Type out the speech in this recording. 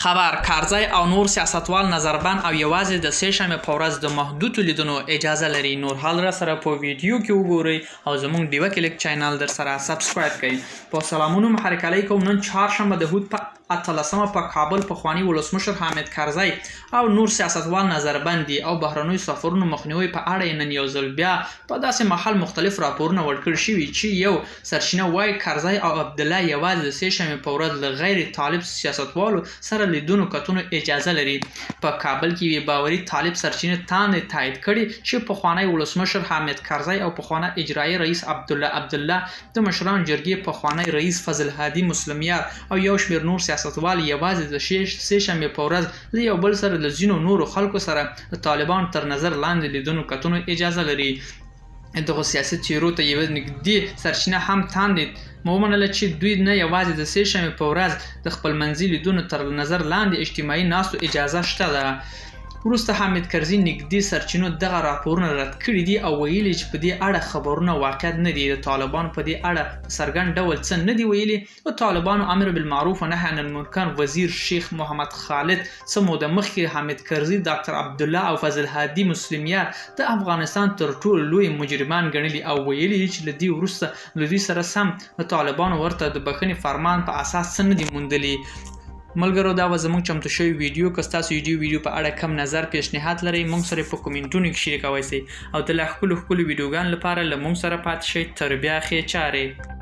خبر کرزی او نور سیاستوال نظربند او یوازې د سې شنبې په ورځ د محدودو لیدنو اجازه لري. نور حال را سره په ویډیو کې وګورئ او زموږ ډیوه کلیک چینل در سره subscribe کړئ. په سلامونو محرکلی کوم. نن چهارشنبه د حوت په 18 په کابل پخوانی ولسمشر حامد کرزی او نور سیاستوال نظربند دي او بهرنیو سفرونو مخنیوي په اړه یې نن یو ځل بیا په داسې مهال مختلف راپورونه ورکړل شوي چې یو سرچینه وايي کرزی او عبدالله یوازې د سې شنبې په ورځ له غیر طالب سیاستوالو سره لیدونو کتنو اجازه لري. په کابل کې یوې باوري طالب سرچینې تاند تایید کړې چې پخوانی ولسمشر حامد کرزی او پخوانی اجرایي رئیس عبدالله عبدالله، د مشرانو جرګې پخوانی رئیس فضل هادي مسلمیار او یو شمېر نور سیاستوال یوازې د سې شنبې په ورځ له یو بل سره له ځینو نورو خلکو سره د طالبانو تر نظر لاندې لیدنو کتنو اجازه لري. دغو سیاسي څېرو ته یوه نږدې سرچینه هم تاند ومنله چې دوی نه یوازې د سې شنبې په ورځ د خپلمنځي لیدنو تر نظر لاندې اجتماعي ناستو اجازه شته ده. وروسته حامد کرزي نږدې سرچینو دغه راپورونه رد کړي دي او ویلي چې په دې اړه خبرونه واقعیت نه دي. د طالبانو په دې اړه په څرګند ډول څه نه دي ویلي. د طالبانو امر بالمعروف و نهی عن المنکر وزیر شیخ محمد خالد څه موده مخکې حامد کرزي، ډاکتر عبدالله او فضل هادي مسلمیار د افغانستان تر ټولو لوی مجرمان ګڼلي او ویلي چې له دې وروسته له دوی سره سم د طالبانو ورته د بښنې فرمان په اساس څه نه دي موندلي. ملګرو دا و زموږ چمتو شوی ویډیو. که ستاسو ویډیو په اړه کم نظر پیشنهاد لرئ موږ سره په کومنټونو کې شریکوئ سئ او د لا ښکلو ښکلو ویډیوګانو لپاره له موږ سره پاتې شئ. تر بیا ښې چارې.